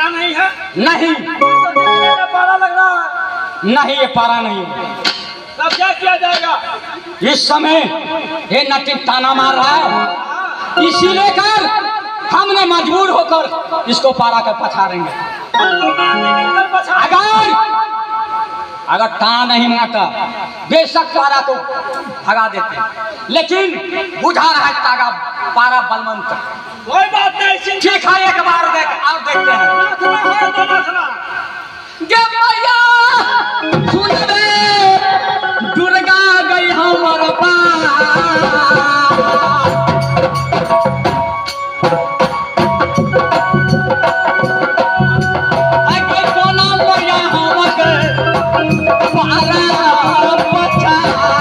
पारा नहीं है। नहीं तो पारा लग रहा है। नहीं, ये पारा नहीं है। तब क्या किया जाएगा? इस समय ये नटिन ताना मार रहा है, इसी लेकर हमने मजबूर होकर इसको पारा कर पछाड़ेंगे। अगर अगर ताना नहीं मारता बेशक पारा को भगा देते, लेकिन बुझा रहा है तागा पारा बलवंत। कोई बात नहीं, ठीक है, एक बार देख और देखते हैं। मैया सुन रे दुर्गा गई हमर पास। कोना मैया हमर पारा पछाड़बा।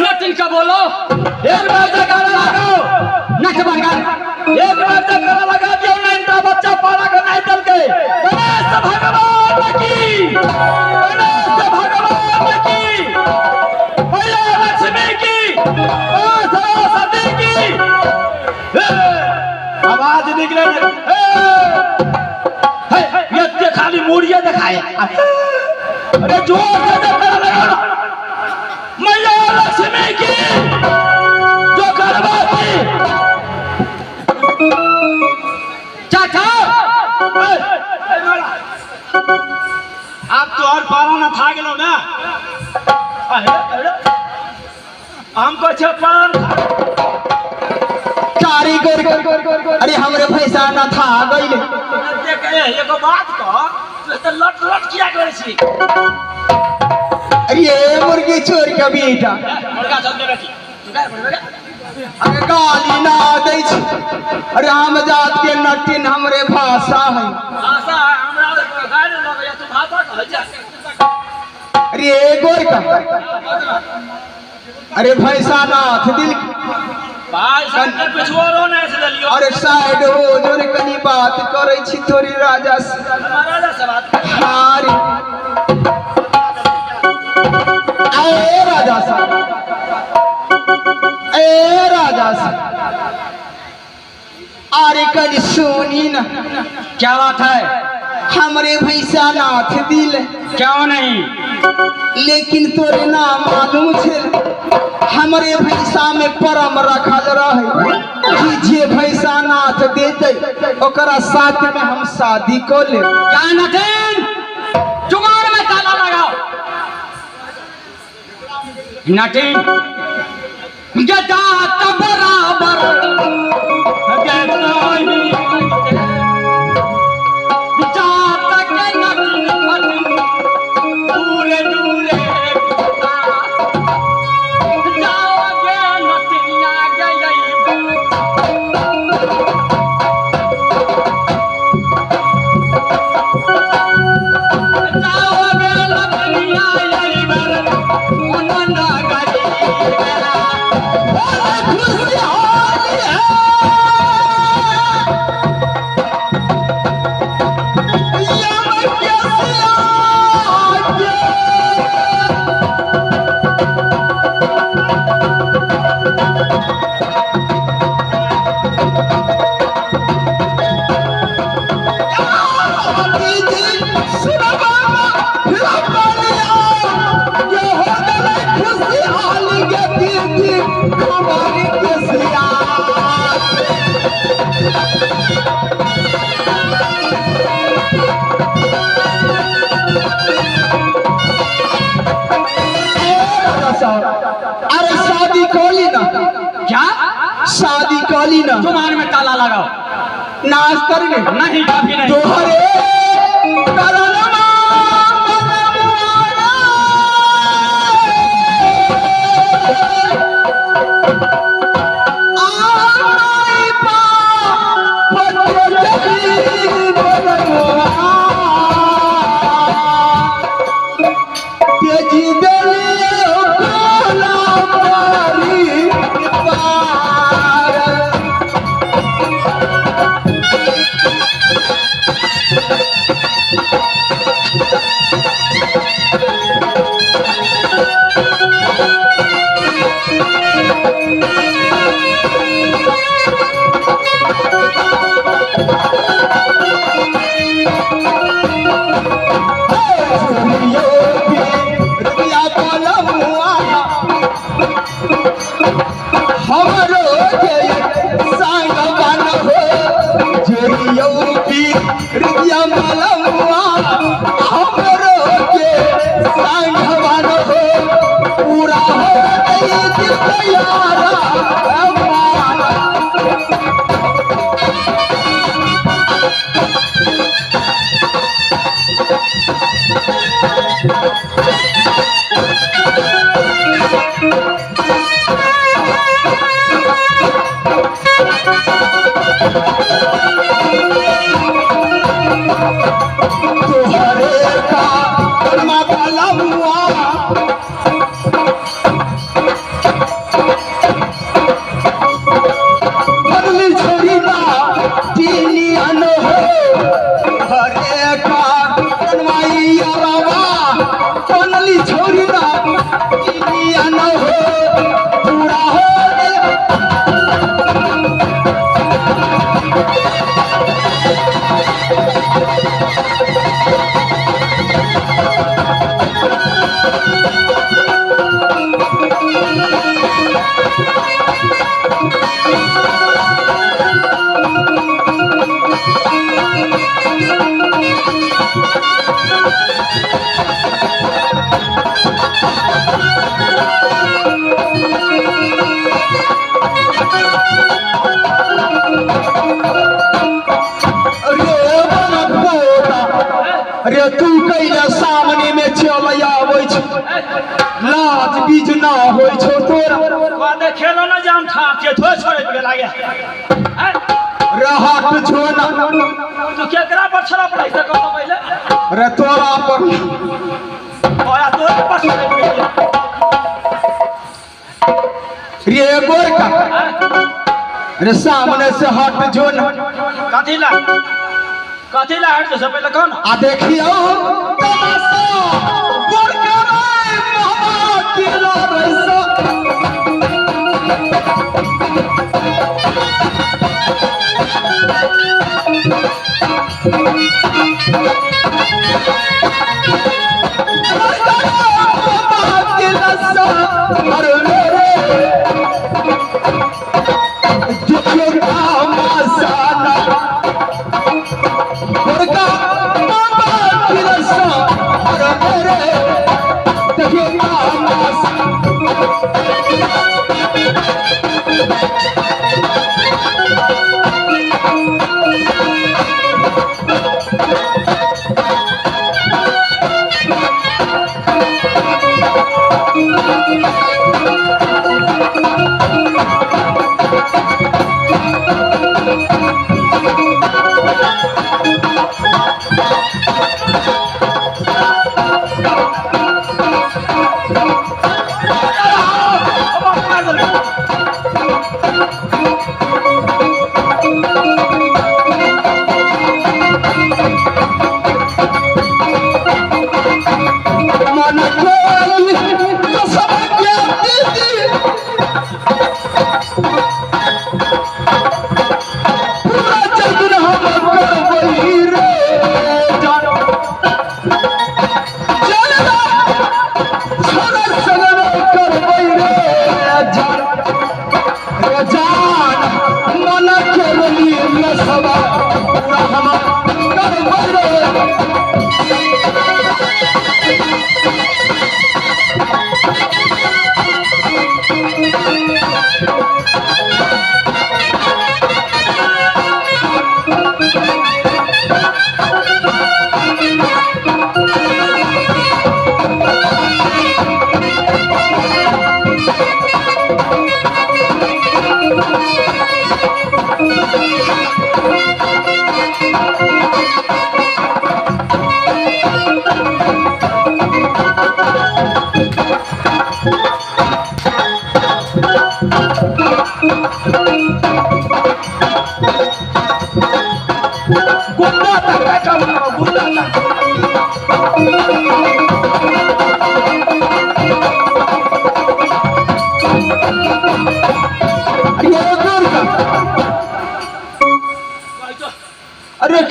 नटिन का बोलो, एक बार जयकारा लगाओ, नट बरगर एक बार जयकारा लगा दियो, नहीं तो बच्चा पारा का नहीं चल के। गणेश भगवान की, गणेश भगवान की, मैया लक्ष्मी की, मां सरस्वती की। आवाज निकले, ये खाली मूर्तियां दिखाए। अरे जोर से जयकारा लगाओ, मैया लक्ष्मी की, जो करवा की। चाचा आप तो और पारा ना था गेलो ना, हमको छे पान कारीगर। अरे हमरे पैसा ना था गइल। देख एगो बात कह, तू तो लट लट किया करे छी। अरे मुर्गी चोर के बेटा, मुर्गा चल दे बेटी, तू का बोलबे? अरे गाली ना दै छी। अरे हम जात के नटिन हमरे भाषा है। भाषा है हमरा गाय न लगैया, तू भाषा कहै छ। अरे गोरका, अरे भैसा नाथ दिल भाई साहब पिछुआरो नहीं से लियो। अरे साइड हो जोरे कनी बात करै छी तोरी राजा से। महाराजा से बात हारी ए राजा साहब, ए राजा साहब, अरे कनी सुनी ना। क्या बात है? हमरे भैसा नाथ दिल। क्यों नहीं? लेकिन तोरे ना मालूम छे, हमरे भैसा में परम रखल रहे कि जे भैसा नाथ देते ओकरा साथ में हम शादी कर ले। क्या नटिन, जुगाड़ में ताला लगाओ। नटिन गदा बराबर खुशी जुबान में ताला लगाओ। नाश कर ले। नहीं, कभी नहीं। तोहरे करणमा मनमुआरा। आमाई पाप चली बनमुआ। तेजी देलिए कोला मारी पार। हमरो के संग बन हो जोड़ियौ रुपया मलमुआ, हमरो के संग बन हो, पूरा हो गई दिल यारा अमान। तोहरे का कर्मा बलमुआ, बदली छोड़ी बा तीनी अन हो, तोहरे का कन्माई अरवा, बनली छोड़ी बा तीनी अन हो, पूरा हो गया। रे बनपोता, रे तू कैला सामने में चल आबै छ, लाज बीज ना होइ छौ तोरा। वादे खेलो ना जाम ठाक के थोड़े छोड़े के लागे। रहत छो ना। तू केकरा पर छड़ा पड़ै से कहतो पहिले? रे तोरा पर। ओया तोरे पर छड़े के। रे गोरका, रे सामने से हट जो ना। कथी ला, कथी ला हट जो से पहिले कहो ना। आ देखियो तमाशा गोरका रे मामा केला रैसा। अरे मेरे देखियो तमाशा गोरका मामा केला सा, अरे मेरे देखियो तमाशा। मन कोई कसम के दीदी, पूरा जगन हम करबही रे जान।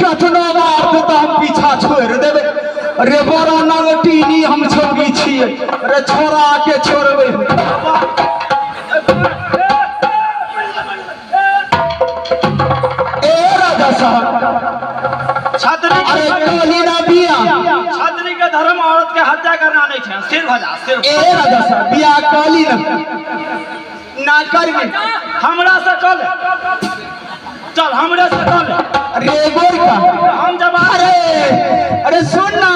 कतनो मारते तऽ हम पीछा छोड़ि देबै। रे बड़ा नंगटीनी हम छौड़ी छियै रे, छोड़ा के छोड़बै। ए राजा साहब, छात्री अरे कहली ना बिया। छात्री के धर्म औरत के हत्या करना नहीं है, सिर भजा सिर। ए राजा साहब, बिया कहली ना, ना करबे? हमरा से कल चल, हमरे से कल। अरे गोरका, हम जब अरे अरे सुन ना,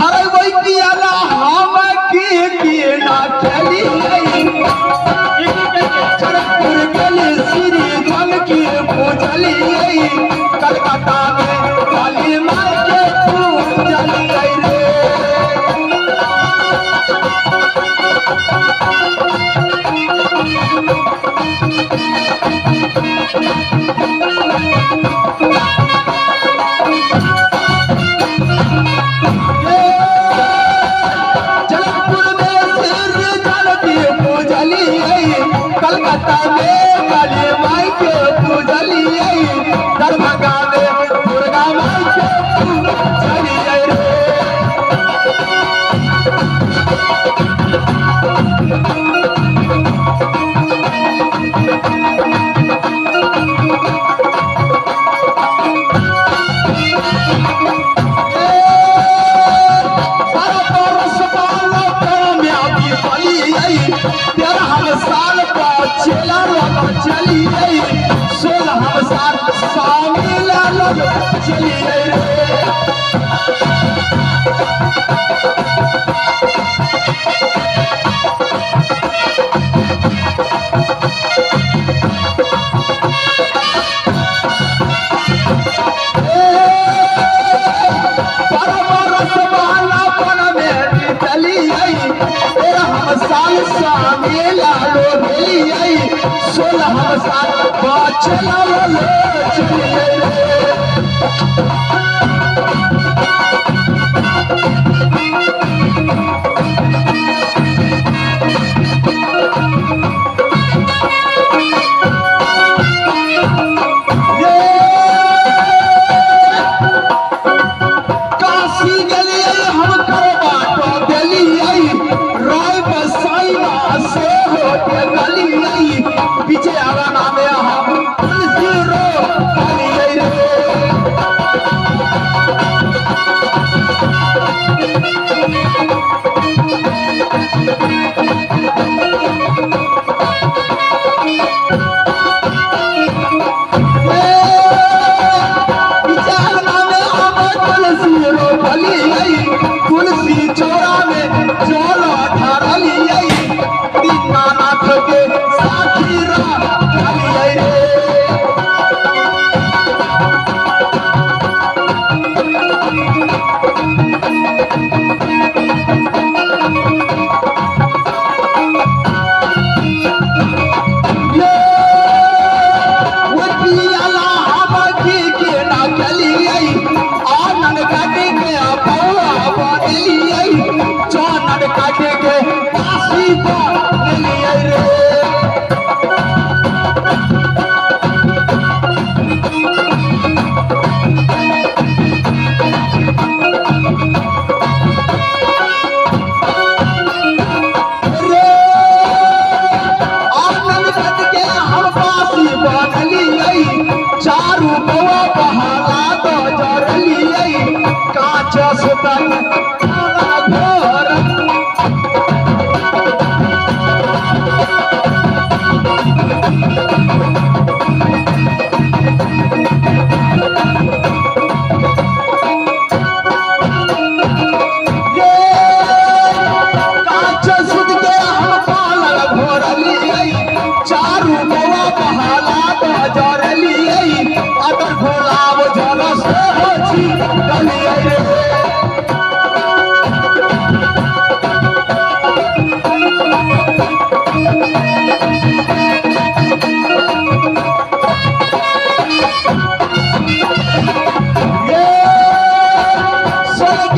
अरे वही पियाला हम की की ना खेली, जनकपुर गेली श्री धन की पूजली, कलकत्ता में काली माई के पूजली रे। जनकपुर में श्री धन की पूजली, कलकत्ता में काली माई के पूजली, दरभंगा में दुर्गा माई के पूजली रे। 13 साल का चेला लग चली, 16 साल स्वामी लग चली रे। 13 साल स्वामी लालो भेलियै, 16 साल बचला लो चलियै रे। काशी गेलियै हम करबाटो देलियै, राय बसाइना से होते गलियै, पीछे आगाना में हम तुलसी रो गलियै रे। विचारना में हम तुलसी रोपलियै, तुलसी चौरा में जल ढारलियै, दीनानाथ के साथी रखलियै रे। ये वो पियाला हम की के ना केलियै, आनन काटे के पौआ बनेलियै, चानन काटे के फांसी बनेलियै रे। रे आनन काट के हम फांसी बनलियै, चारू बौआ बहाला तो जरलियै, कांच सुतल खाना घोर। ये कांच सुत के हम पालक घोरलियै, चारू बौआ बहाला तो जरलियै, अतर गुलाब जल से हो छी गलियै रे। ये स्वर्ग